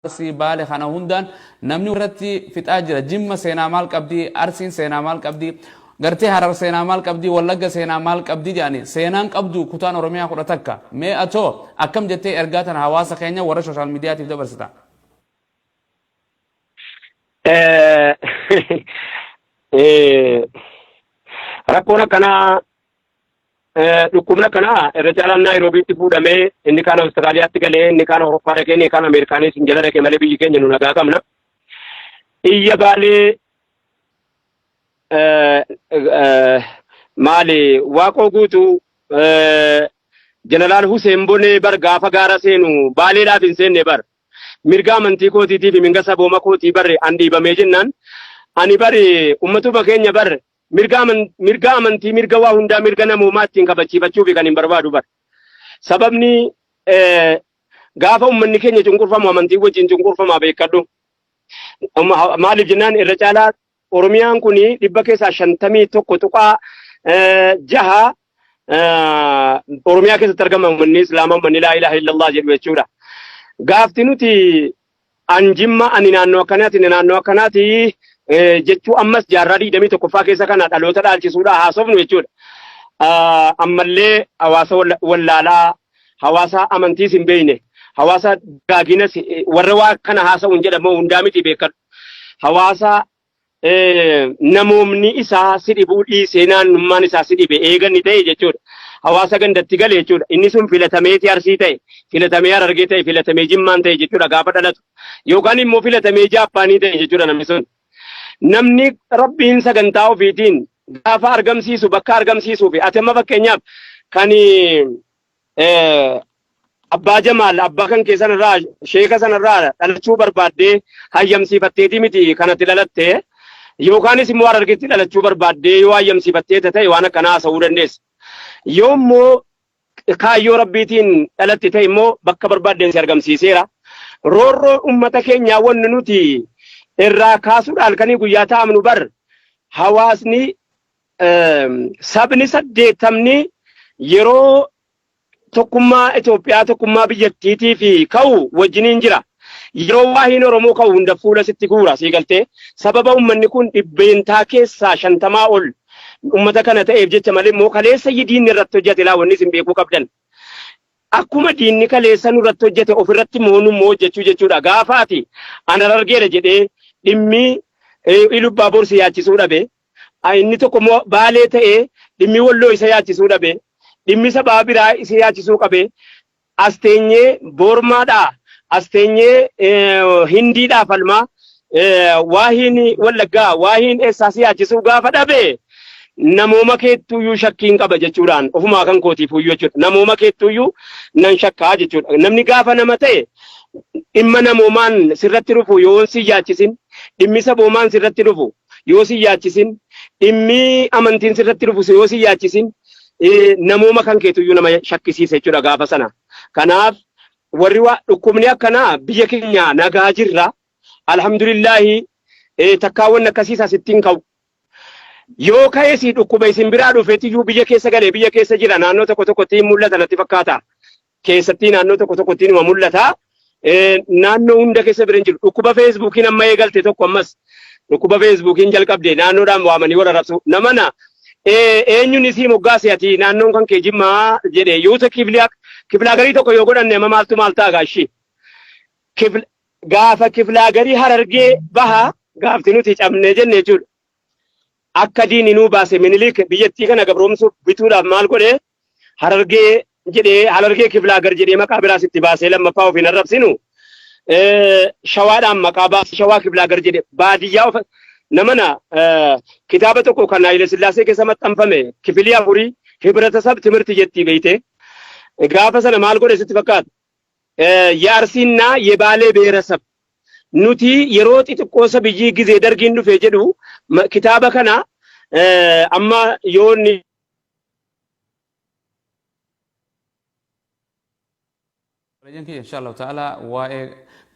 Arsii, Baale kana hundaan namni irratti fixaa jira. Jimma seenaa maal qabdi? Arsiin seenaa maal qabdi? Gartee Harar seenaa maal qabdi? Wallagga seenaa maal qabdi jedhani seenaan qabdu kutaan Oromiyaa 11. Mee atoo akkam jettee ergaa tana hawaasa keenya warra sooshaal miidiyaatiif dabarsita? Rakkoon akkanaa, dhukkubni akkanaa irra caalaan Naayiroobiitti fuudhamee, inni kaan Awustiraaliyaatti galee, inni kaan Awurooppaa dhaqee, inni kaan Ameerikaanis hin jala dhaqee malee biyyi keenya nu nagaa qabna. Iyya Baalee, maali, Waaqoo Guutuu, Jeneraal Huseen Bonee bar gaafa gaara seenu Baaleedhaaf hin seenne bar. Mirga amantii kootiitii fi mirga sabooma kootii barre an dhiibamee jennaan, ani bari ummatuma keenya bar mirga amantii, mirga waa hundaa, mirga namoomaa ittiin kabachiifachuufi kan hin barbaadu bar. Sababni gaafa ummanni keenya cunqurfamu amantii wajjin cunqurfamaa beekadhu. Maaliif jennaan, irra caalaa Oromiyaan kun dhibba keessaa 51.6 Oromiyaa keessatti argama uummanni Islaamaa, uummanni laa ilaaha illallah jedhu jechuudha. Gaafti nuti an Jimma, ani naannoo akkanaati, naannoo akkanaati jechuu ammas jaarraa 21ffaa keessa kana dhaloota dhaalchisuudha haasofnu jechuudha. Ammallee hawaasa wallaalaa, hawaasa amantiis hin beekne, hawaasa dagaaginas warra waa kana haasa'uun jedhamu hundaa miti beekadhu. Hawaasa namoomni isaa si dhibuu dhiisee naannummaan isaa si dhibe eeganni ta'e jechuudha. Hawaasa gandatti gale jechuudha. Inni sun filatameeti Arsii ta'e, filatamee Harargee ta'e, filatamee Jimmaan ta'e jechuudha gaafa dhalatu. Yookaan immoo filatamee Jaappaanii ta'e jechuudha namni sun. Namni Rabbiin sagantaa ofiitiin gaafa argamsiisu bakka argamsiisuu fi ati amma fakkeenyaaf kan Abbaa Jamaal abbaa kan kee sanarraa, sheeka sanarraa dhalachuu barbaaddee hayyamsiifatteetii miti kanatti dhalatte, yookaanis immoo Harargeetti dhalachuu barbaaddee yoo hayyamsiifattee ta'e waan akkanaa haasa'uu dandeessa. Yoo immoo kaayyoo Rabbiitiin dhalatte ta'e immoo bakka barbaaddeen si argamsiiseera. Roorroo uummata keenyaa wanni nuti irraa kaasuudhaan halkanii guyyaa taa'amnu bar hawaasni sabni 80ni yeroo tokkummaa Itoophiyaa, tokkummaa biyyattiitii fi ka'u wajjiniin jira. Yeroo waahiin Oromoo ka'u hunda fuula sitti guura, sii galtee, sababa uummanni kun dhibbeentaa keessaa 50 ol uummata kana ta'eef jecha malee immoo kaleessa diinni irratti hojjete laa wanni isin beekuu qabdan. Akkuma diinni kaleessa nurratti hojjete ofirratti immoo nummoo hojjechuu jechuudha. Gaafa ati an Harargeedha jedhee dhimmi Ilubbaa Boor si yaachisuu dhabe, inni tokko immoo Baalee ta'ee dhimmi Walloo isa yaachisuu dhabe, dhimmi sabaa biraa isa yaachisuu qabe, as teenyee Boormaadhaa, as teenyee Hindiidhaa falmaa, waahiin Wallaggaa, waahiin eessaa si yaachisuu gaafa dhabe, namooma keettuuyyuu shakkiin qaba jechuudhaan ofumaa kan kootiifuyyuu jechuudha. Namooma keettuuyyuu nan shakkaa jechuudha. Namni gaafa nama ta'e dhimma namoomaan sirratti dhufu yoo si yaachisin, dhimmi saboomaan sirratti dhufu yoo si yaachisin, dhimmi amantiin sirratti dhufu yoo si yaachisin, namooma kan keetuyyuu nama shakkisiisa jechuudha gaafa sana. Kanaaf warri waa dhukkubni akkanaa biyya keenya nagaa jirra. Alhamdulillaahi, takkaa wanni akkasiis asitti hin ka'u. Yoo ka'es dhukkuba isin biraa dhufeetiyyuu biyya keessa galee biyya keessa jira, naannoo tokko tokkotti hin mul'ata natti fakkaata. Keessattii naannoo tokko tokkotti numa mul'ata. Naannoo hunda keessa bira hin jiru. Dhukkuba Feesbuukiin amma eegalte tokko, ammas dhukkuba Feesbuukiin jalqabde, naannoodhaan waamanii wal arrabsu. Namana eenyuun isii moggaase ati naannoon kan kee Jimmaa jedhe yoo ta'e kiflaagarii tokko yoo godhanne amma maaltu maal ta'a gaashii. Gaafa kiflaagarii Harargee baha gaafti nuti cabnee jenne jechuudha. Akka diinni nuu baase, Minilik biyyattii kana gabroomsuuf bituudhaaf maal godhe? Harargee jedhee, Harargee kiflaagar jedhee maqaa biraas itti baasee lammaffaa ofiin arrabsinu. Shawaadhaan maqaa baasee Shawaa kiflaagar jedhe, baadiyyaa of namana. Kitaaba tokko kan Haayile Sillaasee keessa maxxanfame kifilii afurii hibratasab timirti jettii beeyte. Gaafa sana maal godhe sitti fakkaata? የአርሲና የባሌ ብሔረሰብ nuti yeroo xixiqqoo biyyii gizee dargiin dhufe jedhu kitaaba kana amma yoo inni Rajaan kiyya, insha Allahu ta'ala, waa'ee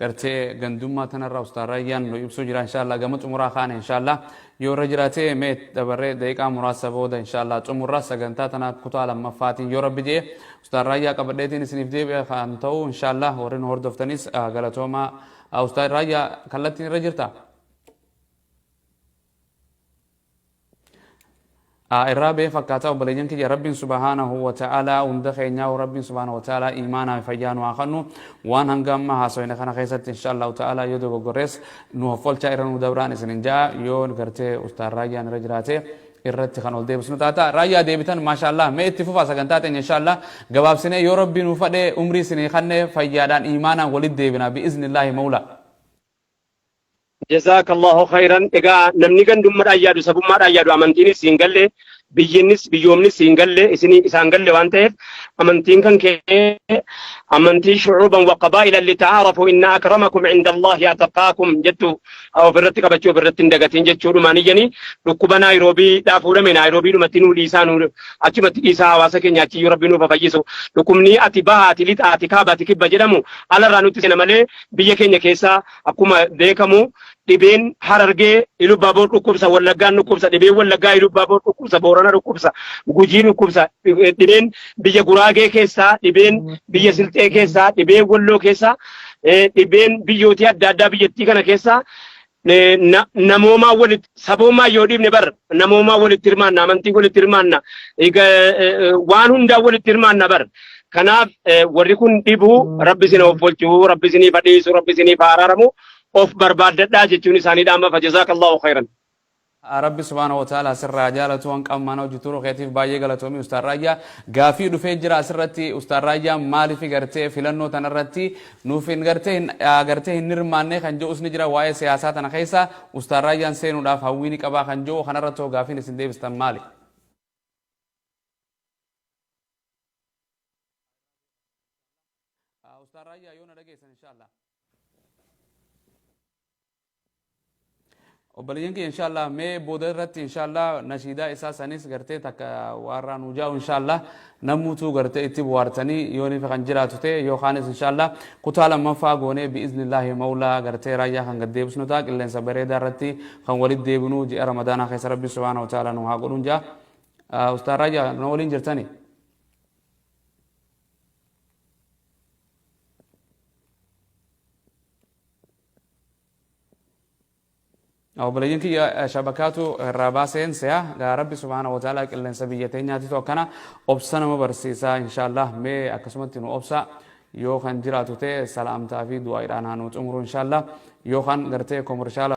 Gartee gandummaa tanarraa Ustaaz Raayyaan nu ibsuu jira inshallah. Gama xumuraa kaane inshallah, yoo irra jiraate mee dabarree daqiiqaa muraasa booda inshallah xumurra sagantaa tana kutaa lammaffaatiin yoo Rabbi je'e Ustaaz Raayyaa qabadheetiin isiniif deebi'a kan ta'u inshallah. Warri nu hordoftanis galatoomaa. Ustaaz Raayyaa, kallattiin irra jirta? Irraa ba'ee fakkaataa. Obboleeyyan kiyya, Rabbiin subhaanahu wa ta'aalaa hunda keenyaa, Rabbiin subhaanahu wa ta'aalaa iimaanaa fi fayyaa nu haa kennu. Waan hanga amma haasofne kana keessatti insha Allahu ta'aalaa yoo dogoggorrees nu hoffolchaa, irra nu dabraan isinin ja'a. Yoo gartee Ustaaz Raayyaan irra jiraate irratti kan ol deebisnu taata. Raayyaa, deebitan, maasha Allah. Mee itti fufaa sagantaa teenya insha Allah. Gabaabsinee yoo Rabbii nu fadhe, umrii isinii kanne, fayyaadhaan iimaanaan walitti deebina bi'iznillaahi mawla. Jazaakallahu khairan. Egaa namni gandummaadhaan yaadu, sabummaadhaan yaadu, amantiinis siin galle, biyyinnis biyyoomnis siin galle, isinii isaan galle waan ta'eef, amantiin kan kee amantii shucuuban wa qabaa'ilan lita'aarafu, inna akramakum inda Allahi ataqaakum jettu ofirratti qabachuu ofirratti hin dagatiin jechuudhumaan iyyanii dhukkuba Naayiroobii dhaa fuudhame Naayiroobiidhumatti nuu dhiisaa, nuu achumatti dhiisaa. Hawaasa keenya achiyyuu Rabbi nuuf haa fayyisu. Dhukkubni ati baha, ati lixa, ati kaaba, ati kibba jedhamu alarraa nutti seena malee biyya keenya keessaa akkuma beekamu dhibeen Harargee Ilubaaboor dhukkubsa, Wallaggaan dhukkubsa, dhibeen Wallaggaa Ilubaaboor dhukkubsa, Boorana dhukkubsa, Gujii dhukkubsa, dhibeen biyya Guraagee keessaa, dhibeen biyya Silxee keessaa, dhibeen Walloo keessaa, dhibeen biyyootii adda addaa biyyattii kana keessaa namoomaa walitti, saboomaa yoo dhiibne bar namoomaa walitti hirmaanna, amantii walitti hirmaanna, waan hundaa walitti hirmaanna bar. Kanaaf warri kun dhibuu Rabbi isin of bulchuu, Rabbi isiniif dhiisu, Rabbi isiniif araaramu, of barbaaddadhaa jechuun isaanii dhaama. Fajazaakallahu khairan. Rabbi subhaanahu wa ta'ala asirraa jaalatu. Waan qabmaan hojii turuu keetiif baay'ee galatoomii, Ustaaz Raayyaa. Gaafii dhufee jira asirratti: Ustaaz Raayyaa maaliif gartee filannoo tanarratti nuuf hin gartee hin gartee hin hirmaanne kan jedhus ni jira. Waa'ee siyaasaa tana keessa Ustaaz Raayyaan seenuudhaaf hawwii ni qabaa kan jedhu kanarratti hoo gaafiin isin deebistan maali? Ustaaz Raayyaa, yoo na dhageessan inshallah. Obboleeyyan kiyya, inshallah mee booda irratti inshallah nashiidaa isaa sanis gartee takka waarraa nuu jaa'u inshallah, namuutuu gartee itti buhaartanii yoo nifi kan jiraatu ta'e, yookaanis inshallah kutaa lammaffaa goonee bi'iznillaahi mawlaa gartee Raayyaa kan gad deebisnu ta'a. Qilleensa bareedaa irratti kan walitti deebinu ji'a Ramadaanaa keessa Rabbi subhaanahu wa ta'ala nu haa godhuun ja'a. Ustaaz Raayyaa, nu waliin jirtani? Obboleeyyan kiyya, shabakaatu irraa baaseen se'a. Gaa Rabbi subhaana wa ta'ala qilleensa biyya teenyaatitu akkana obsa nama barsiisa inshallah. Mee akkasumatti nu obsa, yoo kan jiraatu ta'e salaamtaa fi du'aadhaan haa nu xumuru inshallah, yoo kan gartee komershaala.